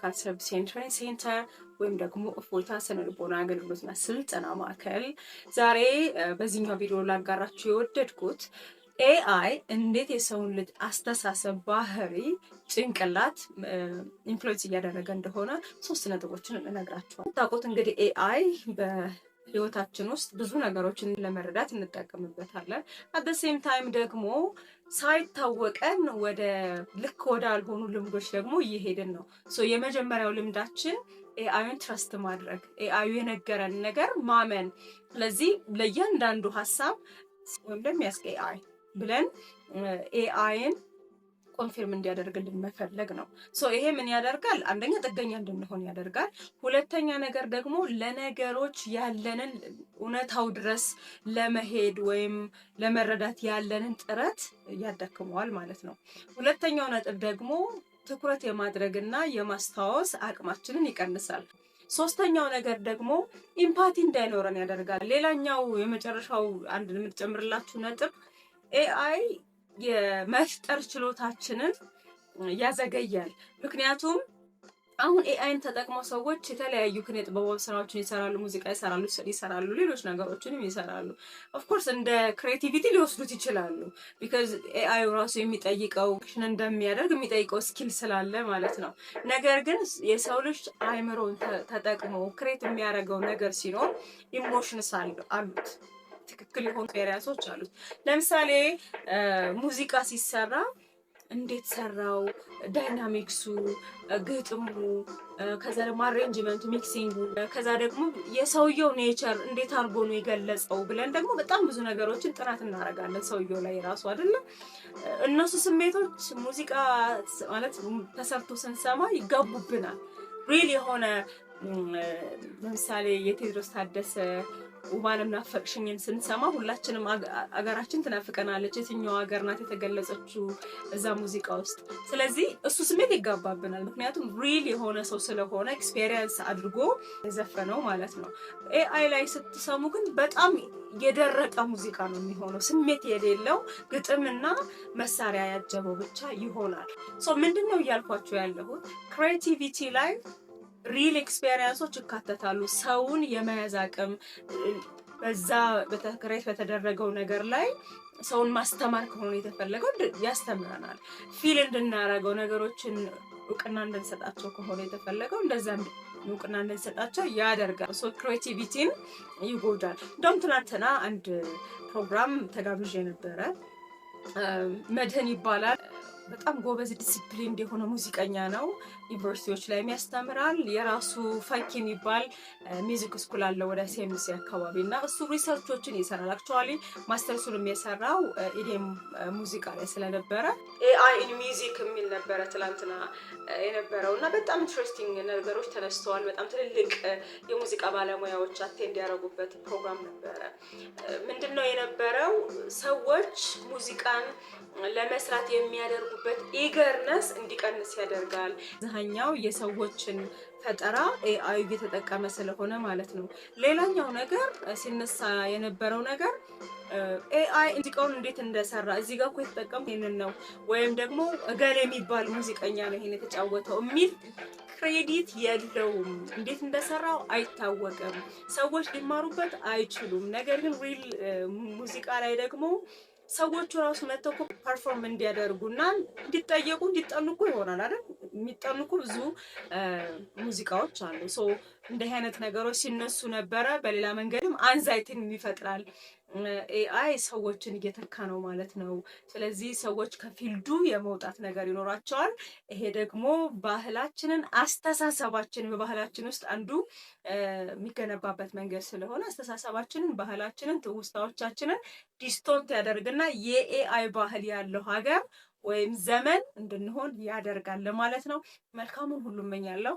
Psychological Service and Training Center ወይም ደግሞ እፎይታ ስነ ልቦና አገልግሎትና ስልጠና ማዕከል። ዛሬ በዚህኛው ቪዲዮ ላጋራችሁ የወደድኩት AI እንዴት የሰውን ልጅ አስተሳሰብ፣ ባህሪ፣ ጭንቅላት influence እያደረገ እንደሆነ ሶስት ነጥቦችን እነግራችኋለሁ። ታውቁት እንግዲህ AI በህይወታችን ውስጥ ብዙ ነገሮችን ለመረዳት እንጠቀምበታለን። At same time ደግሞ ሳይታወቀን ወደ ልክ ወዳልሆኑ ልምዶች ደግሞ እየሄድን ነው። So የመጀመሪያው ልምዳችን AI ዩን trust ማድረግ፣ AI ዩ የነገረን ነገር ማመን። ስለዚህ ለእያንዳንዱ ሀሳብ ወይም ደግሞ ask AI ብለን AI ን confirm እንዲያደርግልን መፈለግ ነው። So ይሄ ምን ያደርጋል? አንደኛ ጥገኛ እንድንሆን ያደርጋል። ሁለተኛ ነገር ደግሞ ለነገሮች ያለንን እውነታው ድረስ ለመሄድ ወይም ለመረዳት ያለንን ጥረት ያዳክመዋል ማለት ነው። ሁለተኛው ነጥብ ደግሞ ትኩረት የማድረግና የማስታወስ አቅማችንን ይቀንሳል። ሶስተኛው ነገር ደግሞ empathy እንዳይኖረን ያደርጋል። ሌላኛው የመጨረሻው አንድ የምጨምርላችሁ ነጥብ AI የመፍጠር ችሎታችንን ያዘገያል። ምክንያቱም አሁን AI ን ተጠቅመው ሰዎች የተለያዩ ኪነ ጥበባዊ ስራዎችን ይሰራሉ፣ ሙዚቃ ይሰራሉ፣ ስዕል ይሰራሉ፣ ሌሎች ነገሮችንም ይሰራሉ። Of course እንደ creativity ሊወስዱት ይችላሉ። Because AI ራሱ የሚጠይቀው እንደሚያደርግ የሚጠይቀው skill ስላለ ማለት ነው። ነገር ግን የሰው ልጅ አይምሮን ተጠቅሞ create የሚያደርገው ነገር ሲኖር emotions አሉት፣ ትክክል የሆኑ experience ኦች አሉት። ለምሳሌ ሙዚቃ ሲሰራ እንዴት ሰራው፣ dynamics ኡ፣ ግጥሙ፣ ከዛ ደግሞ arrangement ኡ፣ mixing ኡ፣ ከዛ ደግሞ የሰውየው nature እንዴት አድርጎ ነው የገለጸው ብለን ደግሞ በጣም ብዙ ነገሮችን ጥናት እናደርጋለን። ሰውየው ላይ ራሱ አይደለም እነሱ ስሜቶች ሙዚቃ ማለት ተሰርቶ ስንሰማ ይጋቡብናል። Real የሆነ ለምሳሌ የቴዎድሮስ ታደሰ ውባለም ናፈቅሽኝን ስንሰማ ሁላችንም አገራችን ትናፍቀናለች። የትኛው ሀገር ናት የተገለጸችው እዛ ሙዚቃ ውስጥ? ስለዚህ እሱ ስሜት ይጋባብናል። ምክንያቱም real የሆነ ሰው ስለሆነ experience አድርጎ የዘፈነው ማለት ነው። AI ላይ ስትሰሙ ግን በጣም የደረቀ ሙዚቃ ነው የሚሆነው። ስሜት የሌለው ግጥምና መሳሪያ ያጀበው ብቻ ይሆናል። So ምንድን ነው እያልኳችሁ ያለሁት፣ creativity ላይ real experience ኦች ይካተታሉ። ሰውን የመያዝ አቅም፣ በዛ create በተደረገው ነገር ላይ ሰውን ማስተማር ከሆነ የተፈለገው ያስተምረናል። Feel እንድናረገው፣ ነገሮችን እውቅና እንድንሰጣቸው ከሆነ የተፈለገው እንደዛ እውቅና እንድንሰጣቸው ያደርጋል። So creativity ን ይጎዳል። እንደውም ትናንትና አንድ ፕሮግራም ተጋብዤ ነበረ። መድህን ይባላል። በጣም ጎበዝ ዲሲፕሊን የሆነ ሙዚቀኛ ነው። ዩኒቨርሲቲዎች ላይም ያስተምራል። የራሱ ፈንክ የሚባል music school አለ ወደ ሲኤምሲ አካባቢ እና እሱ research ኦችን ይሰራል። Actually masters ኡን የሰራው EDM ሙዚቃ ላይ ስለነበረ AI in music የሚል ነበረ ትላንትና የነበረው እና በጣም interesting ነገሮች ተነስተዋል። በጣም ትልልቅ የሙዚቃ ባለሙያዎች attend ያደረጉበት ፕሮግራም ነበረ። ምንድን ነው የነበረው? ሰዎች ሙዚቃን ለመስራት የሚያደርጉበት eagerness እንዲቀንስ ያደርጋል። አብዛኛው የሰዎችን ፈጠራ AI እየተጠቀመ ስለሆነ ማለት ነው። ሌላኛው ነገር ሲነሳ የነበረው ነገር AI ሙዚቃውን እንዴት እንደሰራ፣ እዚህ ጋር እኮ የተጠቀሙ ይሄንን ነው ወይም ደግሞ እገሌ የሚባል ሙዚቀኛ ነው ይሄን የተጫወተው የሚል credit የለውም። እንዴት እንደሰራው አይታወቅም። ሰዎች ሊማሩበት አይችሉም። ነገር ግን real ሙዚቃ ላይ ደግሞ ሰዎቹ ራሱ መጥተው እኮ perform እንዲያደርጉና እንዲጠየቁ እንዲጠኑ እኮ ይሆናል አይደል? የሚጠኑ እኮ ብዙ ሙዚቃዎች አሉ። So እንዲህ አይነት ነገሮች ሲነሱ ነበረ። በሌላ መንገድም anxiety ን ይፈጥራል። AI ሰዎችን እየተካ ነው ማለት ነው። ስለዚህ ሰዎች ከ field ኡ የመውጣት ነገር ይኖራቸዋል። ይሄ ደግሞ ባህላችንን፣ አስተሳሰባችንን፣ በባህላችን ውስጥ አንዱ የሚገነባበት መንገድ ስለሆነ አስተሳሰባችንን፣ ባህላችንን፣ ትውስታዎቻችንን distort ያደርግና የ AI ባህል ያለው ሀገር ወይም ዘመን እንድንሆን ያደርጋል ማለት ነው። መልካሙን ሁሉ እመኛለሁ።